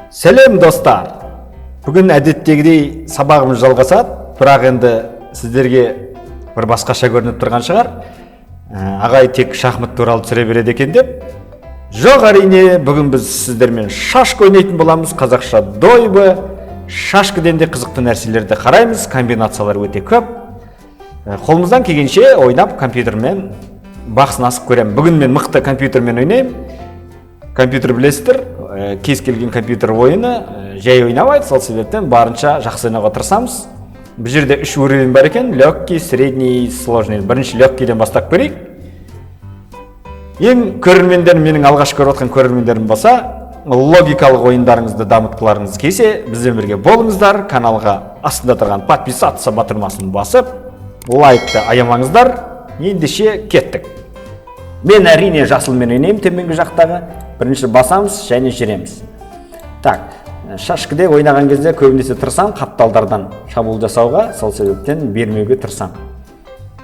Сәлем, достар! Бүгін әдеттегідей сабағымыз жалғасады, бірақ енді сіздерге бір басқаша көрініп тұрған шығар. Ағай тек шахмат туралы түсіре береді екен деп. Жоқ, әрине, бүгін біз сіздермен шашка ойнайтын боламыз, қазақша дойбы. Шашкіден де қызықты нәрселерді қараймыз, комбинациялар өте көп. Қолымыздан келгенше ойнап, компьютермен бақ сынасып көремін. Бүгін мен мықты компьютермен ойнаймын. Компьютер білесіздер, кез келген компьютер ойыны жай ойнамайды, сол себептен барынша жақсы ойнауға тырысамыз. Бұл жерде үш уровень бар екен: легкий, средний, сложный. Бірінші легкийден бастап көрейік. Ең көрермендер, менің алғаш көріп отқан көрермендерім болса, логикалық ойындарыңызды дамытқыларыңыз келсе, бізбен бірге болыңыздар. Каналға астында тұрған подписаться батырмасын басып, лайкты аямаңыздар. Ендеше кеттік. Мен, әрине, жасылмен ойнаймын, төменгі жақтағы. Бірінші басамыз және жүреміз. Так, шашкіде ойнаған кезде көбінесе тырысамын қапталдардан шабуыл жасауға, сол себептен бермеуге тырысамын.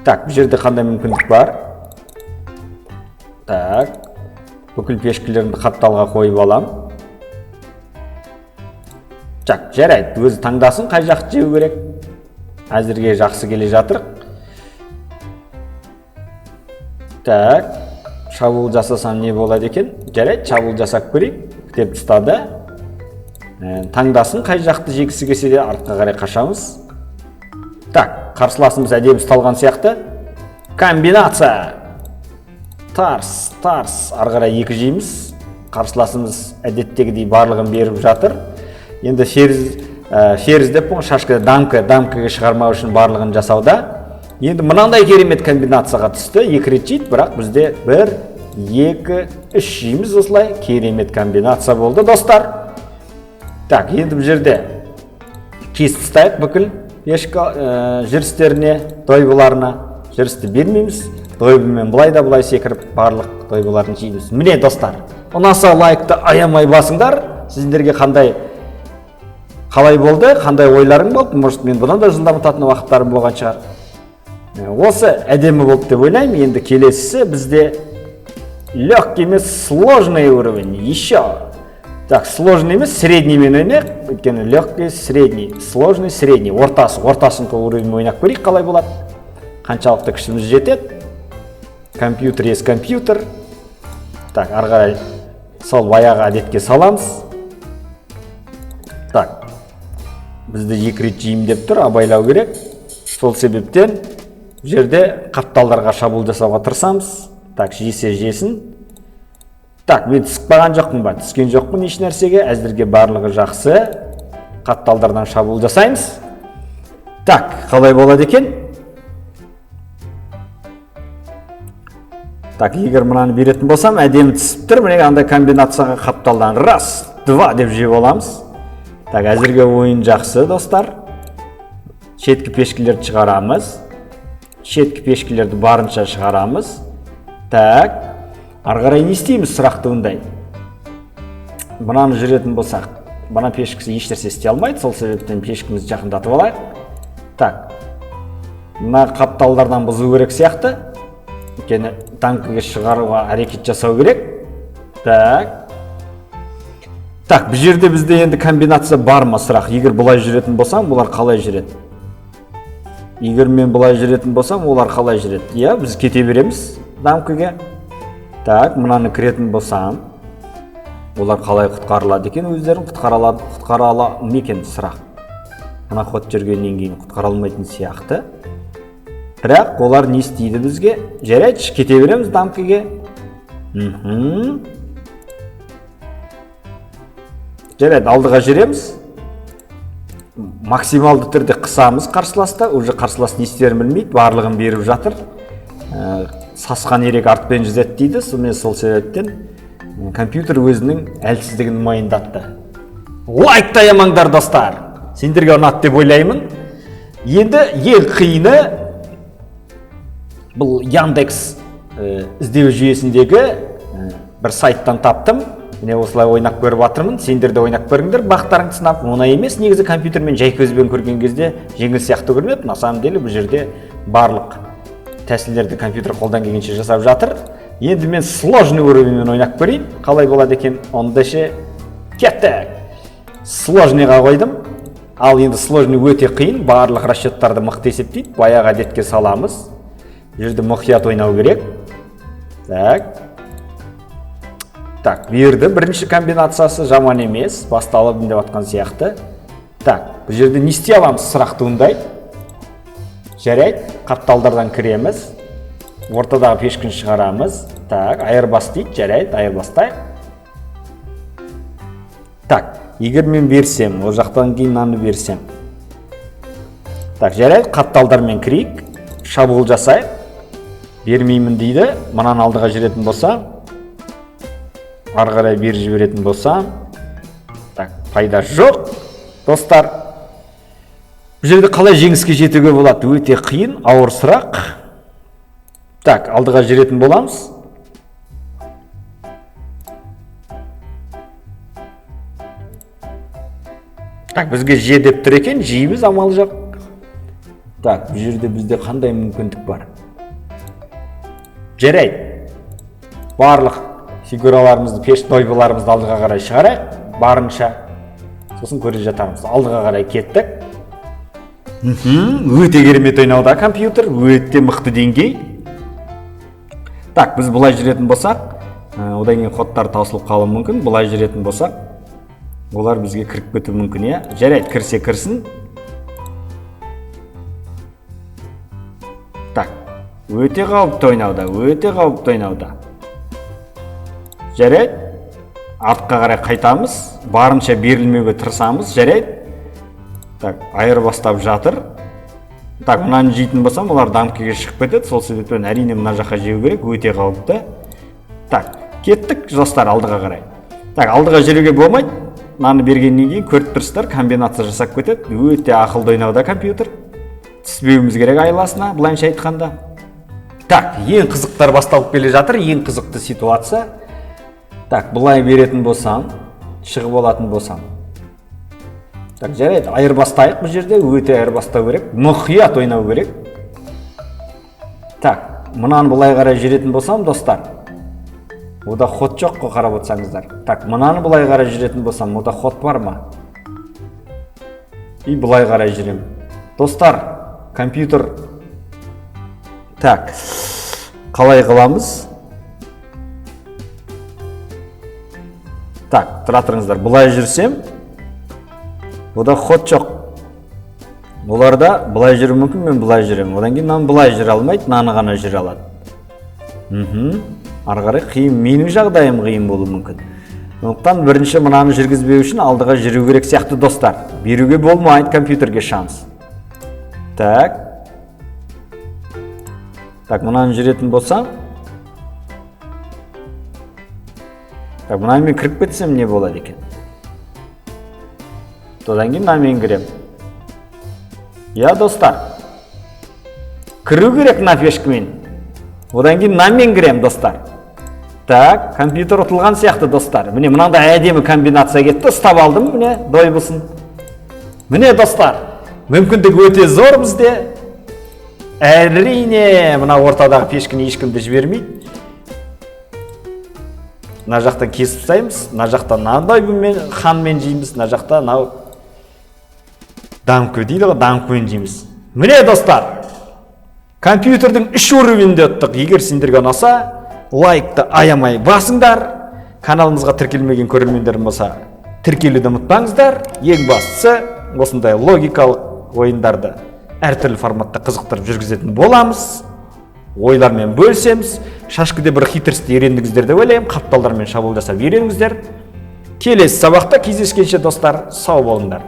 Так, бұл жерде қандай мүмкіндік бар? Так, бүкіл пешкілерімді қапталға қойып алам. Так, жарайды, өзі таңдасын қай жақты жеу керек. Әзірге жақсы келе жатырық. Так, шабуыл жасасам не болады екен? Жарайды, шабуыл жасап көрейік деп тастады. Таңдасын қай жақты жегісі келсе де, артқа қарай қашамыз. Так, қарсыласымыз әдемі ұсталған сияқты. Комбинация. Тарс, тарс, ары қарай екі жейміз. Қарсыласымыз әдеттегідей барлығын беріп жатыр. Енді ферзь, ферзь деп қой, шашка, дамка, дамкаға шығармау үшін барлығын жасауда. Енді мынандай керемет комбинацияға түсті, екі рет жейді, бірақ бізде бір, екі, үш жейміз осылай. Керемет комбинация болды, достар. Так, енді бұл жерде кесіп тастайық бүкіл пешка жүрістеріне, дойбыларына. Жүрісті бермейміз. Дойбымен былай да былай секіріп, барлық дойбыларын жейміз. Міне, достар, ұнаса, лайкты аямай басыңдар. Сіздерге қандай, қалай болды, қандай ойларың болды? Может, мен бұдан да жылдамдататын уақыттарым болған шығар. Осы әдемі болды деп ойлаймын. Енді келесісі бізде легкий емес, сложный уровень еще. Так, сложный емес, средниймен ойнайық, өйткені легкий, средний, сложный, средний, ортасы, ортасыңқы уровень ойнап көрейік, қалай болады, қаншалықты күшіміз жетеді. Компьютер есть компьютер. Так, ары қарай сол баяғы әдетке саламыз. Так, бізді екі рет жеймін деп тұр, абайлау керек. Сол себептен бұл жерде қапталдарға шабуыл жасауға тырысамыз. Так, жесе жесін. Так, мен түсіп қалған жоқпын ба? Түскен жоқпын еш нәрсеге, әзірге барлығы жақсы. Қапталдардан шабуыл жасаймыз. Так, қалай болады екен? Так, егер мынаны беретін болсам, әдемі түсіп тұр. Міне, андай комбинацияға қапталдан раз, два деп жеп аламыз. Так, әзірге ойын жақсы, достар. Шеткі пешкілерді шығарамыз. Шеткі пешкілерді барынша шығарамыз. Так, ары қарай не істейміз, сұрақ туындайды. Мынаны жүретін болсақ, мына пешкісі ешнәрсе істей алмайды, сол себептен пешкімізді жақындатып алайық. Так, мына қапталдардан бұзу керек сияқты, өйткені танкіге шығаруға әрекет жасау керек. Так, так, бұл жерде бізде енді комбинация бар ма, сұрақ. Егер бұлай жүретін болсам, бұлар қалай жүреді? Егер мен бұлай жүретін болсам, олар қалай жүреді? Иә, біз кете береміз дамкіге. Так, мынаны кіретін болсам, олар қалай құтқарылады екен өздерін? Құтқара алады, құтқара ала ма екен, сұрақ. Мына ход жүргеннен кейін құтқара алмайтын сияқты. Бірақ олар не істейді бізге? Жарайды, кете береміз дамкіге. Жарайды, алдыға жүреміз. Максималды түрде қысамыз қарсыласты. Уже қарсылас не істерін білмейді, барлығын беріп жатыр. Сасқан ерек артпен жүзеді дейді. Сонымен, сол себептен компьютер өзінің әлсіздігін мойындатты. Лайкты аямаңдар, достар. Сендерге ұнады деп ойлаймын. Енді ең қиыны бұл Яндекс іздеу жүйесіндегі бір сайттан таптым. Міне, осылай ойнап көріп жатырмын. Сендер де ойнап көріңдер, бақтарыңды сынап. Оңай емес негізі, компьютермен жай көзбен көрген кезде жеңіл сияқты көрінеді. На самом деле бұл жерде барлық тәсілдерді компьютер қолдан келгенше жасап жатыр. Енді мен сложный уровеньмен ойнап көрейін, қалай болады екен. Онда ше, кеттік. Сложныйға қойдым. Ал енді сложный өте қиын, барлық расчеттарды мықты есептейді. Баяғы әдетке саламыз. Бұл жерде мұқият ойнау керек. Так. Так, берді. Бірінші комбинациясы жаман емес, басталып деп атқан сияқты. Так, бұл жерде не істей аламыз, сұрақ туындайды. Жарайды, қапталдардан кіреміз. Ортадағы пешкіні шығарамыз. Так, айырбас дейді, жарайды, айырбастайық. Так, егер мен берсем, ол жақтан кейін мынаны берсем. Так, жарайды, қапталдармен кірейік, шабуыл жасайық. Бермеймін дейді, мынаны алдыға жүретін болса, ары қарай беріп жіберетін болса, так, пайда жоқ, достар. Бұл жерде қалай жеңіске жетуге болады? Өте қиын, ауыр сұрақ. Так, алдыға жүретін боламыз. Так, бізге же деп тұр екен, жейміз, амал жоқ. Так, бұл жерде бізде қандай мүмкіндік бар? Жарайды. Барлық фигураларымызды, пеш дойбыларымызды алдыға қарай шығарайық, барынша. Сосын көре жатармыз. Алдыға қарай кеттік. Өте керемет ойнауда компьютер, өте мықты деңгей. Так, біз былай жүретін болсақ, одан кейін ходтар таусылып қалуы мүмкін. Былай жүретін болсақ, олар бізге кіріп кетуі мүмкін, иә? Жарайды, кірсе кірсін. Так, өте қауіпті ойнауда, өте қауіпті ойнауда. Жарайды, артқа қарай қайтамыз, барынша берілмеуге тырысамыз, жарайды. Так, айырбастап жатыр. Так, мынаны жейтін болсам, олар дамкіге шығып кетеді, сол себептен әрине мына жаққа жеу керек, өте қауіпті. Так, кеттік, достар, алдыға қарай. Так, алдыға жүруге болмайды. Мынаны бергеннен кейін көріп тұрсыздар, комбинация жасап кетеді. Өте ақылды ойнауда компьютер. Түспеуіміз керек айласына, былайынша айтқанда. Так, ең қызықтар басталып келе жатыр, ең қызықты ситуация. Так, былай беретін болсам, шығып алатын болсам. Так, жарайды, айырбастайық бұл жерде, өте айырбастау керек, мұқият ойнау керек. Так, мынаны былай қарай жүретін болсам, достар, ода ход жоқ қой, қарап отырсаңыздар. Так, мынаны былай қарай жүретін болсам, ода ход бар ма? И былай қарай жүрем. Достар, компьютер. Так, қалай қыламыз? Так, тұра тұрыңыздар, былай жүрсем, ода ход жоқ. Оларда былай жүру мүмкін, мен былай жүремін. Одан кейін мынаны былай жүре алмайды, мынаны ғана жүре алады. Ары қарай қиын, менің жағдайым қиын болуы мүмкін. Сондықтан бірінші мынаны жүргізбеу үшін алдыға жүру керек сияқты, достар. Беруге болмайды компьютерге шанс. Так. Так, мынаны жүретін болсам, так, мынаны мен кіріп кетсем не болады екен? Содан кейін мынамен кіремін. Я, достар. Кіру керек мына пешкімен. Одан кейін мынамен кіремін, достар. Так, компьютер ұтылған сияқты, достар. Міне, мынандай әдемі комбинация кетті. Ұстап алдым, міне, дойбысын. Міне, достар, мүмкіндік өте зор бізде. Әрине, мына ортадағы пешкіні ешкімді жібермейді. Мына жақтан кесіп тастаймыз, мына жақтан мына дойбымен, ханмен жейміз, мына жақта мынау дамкі дейді ғой, дамкімен жейміз. Міне, достар, компьютердің 3 уровенінде ұттық. Егер сендерге ұнаса, лайкты аямай басыңдар. Каналымызға тіркелмеген көрермендер болса, тіркелуді ұмытпаңыздар. Ең бастысы, осындай логикалық ойындарды әртүрлі форматта қызықтырып жүргізетін боламыз. Ойлармен бөлісеміз. Шашкіде бір хитростьті үйрендіңіздер деп ойлаймын. Қапталдармен шабуыл жасап үйреніңіздер. Келесі сабақта кездескенше, достар, сау болыңдар.